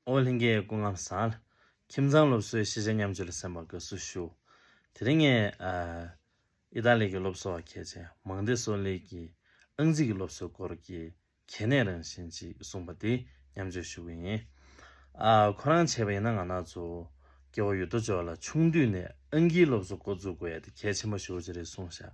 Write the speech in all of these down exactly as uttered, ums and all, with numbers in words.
ཨོ་ལྷན་རྒྱས་སྐུ་ཁམས་བཟང་། ཁྱིམ་ཚང་སློབ་གསོའི་ཤེས་བྱ་ཉམས་བཅོས་ལ་གསན་པར་དགའ་བསུ་ཞུ། དེ་རིང་ངས་ཨ་ཨི་ཏཱ་ལི་གི་སློབ་གསོ་བ་མཁས་ཅན་མང་སྡེ་བསོད་ལེགས་ཀྱིས་ཨང་རྩིས་ཀྱི་སློབ་གསོའི་སྐོར་གྱི་གལ་གནད་རང་བཞིན་ཅིག་གསུངས་པ་དེ་ཉམས་བཅོས་ཞུ་གི་ཡིན། ཨ་ཁོ་རང་བྱས་པ་ཡིན་ན་ང་རང་ཚོ་སྐྱེ་བོ་ཡོད་དོ་ཅོག་ལ་ཆུང་དུས་ནས་ཨང་ཀིའི་སློབ་གསོ་འགོ་འཛུགས་དགོས་ཡ་དེ་གལ་ཆེན་པོ་ཞེ་པོ་ཅིག་རེད་གསུངས་ཤག་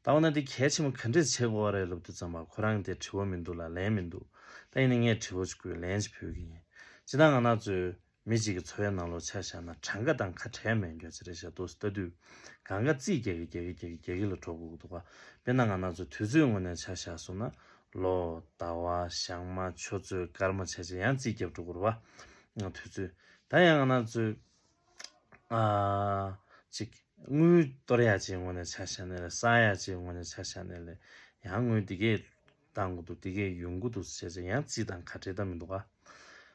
ད་འོ་ན་དེ་གལ་ཆེན་པོ་ག་འདྲས་བྱེད་དགོས་པ་རེད་ལབ་དུས་ཙམ་པ་ཁོ་རང་དེ་དྲི་བ་མི་འདུག་ལ་ལན་མི་འདུག་ད་ཡིན་ན་ངས་དྲི་བ་ཅིག་བཀོད་ལན་ཅིག་ཕུལ་གི་ཡིན། སྤྱིར་བཏང་ང་རང་ཚོའི་མི་གཅིག་གི་འཚོ་བའི་ནང་ལོགས་ཆ་བཞག་ན་གྲངས་ཀ་དང་ཁ་བྲལ་མེད་མཁན་ཅིག་རེད་ཤག་འདུག་ལྟ་དུས་གང་ག་རྩིས་རྒྱག་གི་རྒྱག་གི་རྒྱག་གི་རྒྱག་གི་ལ་འགྲོ་དགོས་ཀྱི་འདུག་ག་དཔེར་ན་ང་རང་ཚོ་དུས་ཚོད་ངོས་ནས་ཆ་བཞག་སོང་ན་ལོ་ཟླ་བ་ཞག་མ་ཆུ་ཚོད་སྐར་མ་བྱས་བྱས་ཡང་རྩིས་རྒྱབ་འགྲོ་དགོས་རེད་བ། དུས་ཚོད་ད་ཡང་ང་རང་ཚོའི་ཨ་ཅིག་དངུལ་གཏོར་ཡག་ཅིག་ངོས་ནས་ཆ་བཞག་ནས་ལས་བསགས་ཡག་ཅིག་ངོས་ནས་ཆ་བཞག་ནས་ལས་ཡང་དངུལ་འདི་གས་བཏང་དགོས་འདུག་འདི་གས་ཡོང་གི་འདུག་ཟེར་བྱས་ཡང་རྩིས་དང་ཁ་བྲལ་ད་མི་འདུག་ག་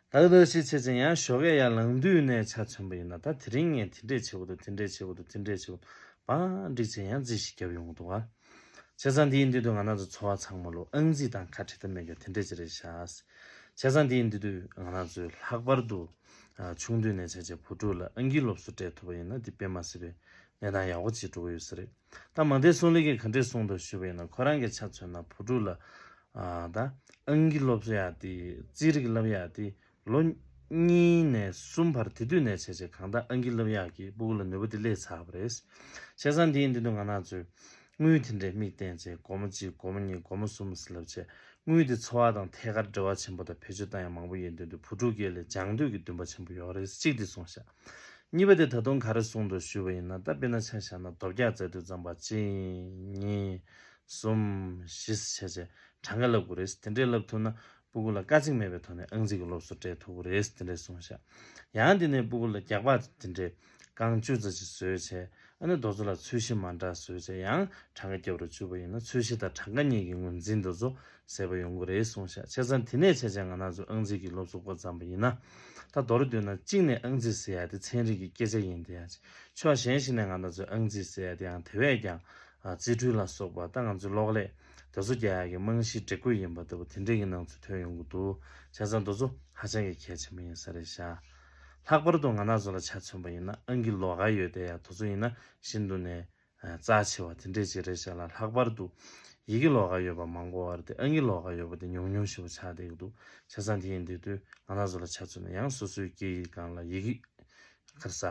ད་ག་ད་ཞིག་བྱས་བྱས་ཡང་ཞོགས་ཀས་ཡར་ལངས་དུས་ནས་ཆ་མཚོན་པ་ཡིན་ན་ད་དེ་རིང་ངས་དེ་འདྲས་བྱེད་དགོས་འདུག་དེ་འདྲས་བྱེད་དགོས་འདུག་དེ་འདྲས་བྱེད་དགོས་འདུག་བང་སྒྲིག་བྱས་ཡང་རྩིས་ཤིག་བརྒྱབ་ཡོང་གི་འདུག་ག་བྱས་ཙང་དེ་ཡིན་དུས་དུ་ང་རང་ཚོ་འཚོ་བ་ཚང་མ་ལོ་ཨང་རྩིས་དང་ཁ་བྲལ་ཐབས་མེད་ཀྱང་དེ་འདྲས་ཅིག་རེད་ཤག་བྱས་ཙང་དེ་ཡིན་དུས་དུ་ང་རང་ཚོས་ལྷག་པར་དུ་ཨ་ཆུང་དུས་ནས་བྱས་བྱས་བུ་ཕྲུག་ལ་ཨང་ཀི་སློབ་གསོ་སྤྲད་ཐུབ་པ་ཡིན་ན་དེ་དཔེ་མ་སྲིད་པའི་གནས་སྟངས་ཡག་པོ་ཅིག་འགྲོ་གི་ཡོད་ས་རེད། ད་མང་སྡེ་བསོད་ལེགས་ཀྱིས་ག་འདྲས་གསུངས་འདུག་ཞུས་པ་ཡིན་ན་ཁོ་རང་གི་ཆ་མཚོན་ན་བུ་ཕྲུག་ལ་ཨ་ད་ཨང་ཀི་སློབ་གསོ་ཡག་དེ་རྩིས་རིག་བསླབ་ཡག་དེ་ལོ་གཉིས་ནས་གསུམ་བར་དེ་དུས་ནས་བྱས་བྱས་གང་ལྟར་ཨང་ཀི་བསླབ་ཡག་གི་སྤུ་གུ་ལ་ནུས་པ་དེ་སླེབས་ཚར་བ་རེད། བྱས་ཙང་དེ་ཡིན་དུས་ང་རང་ཚོས་དངུལ་དེ་འདྲའི་མིག་བསྟན་བྱས་སྒོར་མོ་གཅིག་སྒོར་མོ་གཉིས་སྒོར་མོ་གསུམ་ཟེར་ལབ་བྱས་དངུལ་དེ་འཚོ་བ་དང་ཐད་ཀར་འབྲེལ་བ་ཆེན་པོ་དང་བེད་སྤྱོད་བཏང་ཡག་མང་པོ་ཡིན་དུས་བུ་ཕྲུག་སྒེར་ལ་སྦྱང་འདོད་ཀྱི་འདུན་པ་ཆེན་པོ་ཡོད་རེད་གཅིག་དེ་གསུངས་ཤག་གཉིས་པ་དེ་ད་དུང་ག་རེ་གསུངས་འདུག་ཞུས་པ་ཡིན་ན་ད་དཔེར་ན་ཆ་བཞག་ན་རྡོ་བརྒྱག་རྩེད་དུས་ཙམ་པ་གཅིག་གཉིས་གསུམ་བཞི་ཟེར་བྱས་བྱས་གྲངས་ཀ་ལབ་དགོས་རེད། དེ་འདྲས་ལབ་ཐུབ་ན་སྤུ་གུ་ལ་དཀའ་ཚེགས་མེད་པའི་ཐོག་ནས་ཨང་རྩིས་ཀྱི་སློབ་གསོ་སྤྲད་ཐུབ་ཀྱི་རེད་དེ་འདྲས་གསུངས་ཤག་ཡང་དེ་ནས་སྤུ་གུ་ལ་རྒྱག་པ་དེ་འདྲས་རྐང་བཅུ་ཙམ་ཅིག་བཟོས་བྱས་ཨ་ནི་རྡོ་བཟོ་ལ་ཚོས་གཞི་མ་འདྲ་བཟོས་བྱས་ཡང་གྲངས་ཀ་རྒྱབ་རུ་བཅུག་པ་ཡིན་ན་ཚོས་གཞི་དང་གྲངས་ཀ་གཉིས་ཀྱི་ངོས་འཛིན་རྡོ་བཟོ་ཟེར་བ་ཡོང་གི་རེད་གསུངས་ཤག་བྱས་ཙང་དེ་ནས་བྱས་ཙང་ང་རང་ཚོ་ཨང་རྩིས་ཀྱི་སློབ་གསོ་འགོ་བརྩམས་པ་ཡིན་ན། ད་མདོར་བསྡུས་ན་གཅིག་ནས་ཨང་རྩིས་ཟེར་ཡ་དེ་ཚན་རིག་གི་སྐད་ཆ་ཡིན་དེ་ཡ། ཕྱོགས་གཞན་ཞིག་ནས་ང་རང་ཚོའི་ཨང་རྩིས་ཟེར་ཡ་དེའང་དེ་བས་ཀྱང་ཨ་རྩིས་འཕྲུལ་ལ་སོགས་པ་ད་ང་ཚོའི་གློག་ཀླད་དེ་ཚོ་རྒྱག་ཡ་གི་རྨང་གཞིའི་སྒྲིག་བཀོད་ཡིན་པ་ལྟ་བུ་དེ་འདྲས་ཀྱི་སྣང་ཚུལ་ཐོན་ཡོང་གི་འདུག་བྱས་ཙང་དེ་ཚོ་ཧ་ཅང་གི་གལ་ཆེན་པོ་ཡིན་ས་རེད་ཤག་ལྷག་པར་དུ་ང་རང་ཚོ་ལ་ཆ་མཚོན་པ་ཡིན་ན་ཨང་ཀི་ལོགས་ཀ་ཡོད་དེ་ཡ་དེ་ཚོ་ཡིན་ན་ཤིན་ཏུ་ནས། རྩ་ཆེ་བ་དེ་འདྲས་ཅིག་རེད་ཤག་ལ། ལྷག་པར་དུ་ཡི་གེ་ལོགས་ཀ་ཡོད་པ་མང་པོ་བར་དེ་ཨང་ཀི་ལོགས་ཀ་ཡོད་པ་དེ་ཉུང་ཉུང་ཞེ་པོ་ཆགས་བསྡད་ཀྱི་འདུག་བྱས་ཙང་དེ་ཡིན་དུས་དུས་ང་རང་ཚོ་ལ་ཆ་མཚོན་ན་ཡང་སོ་སོའི་སྐད་ཡིག་སྒང་ལ་ཡི་གེ་ཁ་ས་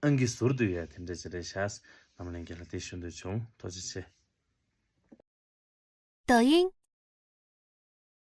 ཨང་ཀི་ཟུར་དུ་ཡོད་དེ་འདྲས་ཅིག་རེད་ཤག་རྣམ་གླིང་རྒྱལ་ལ་དེ་ཞུ་འདོད་བྱུང་། ཐུགས་རྗེ་ཆེ། 抖音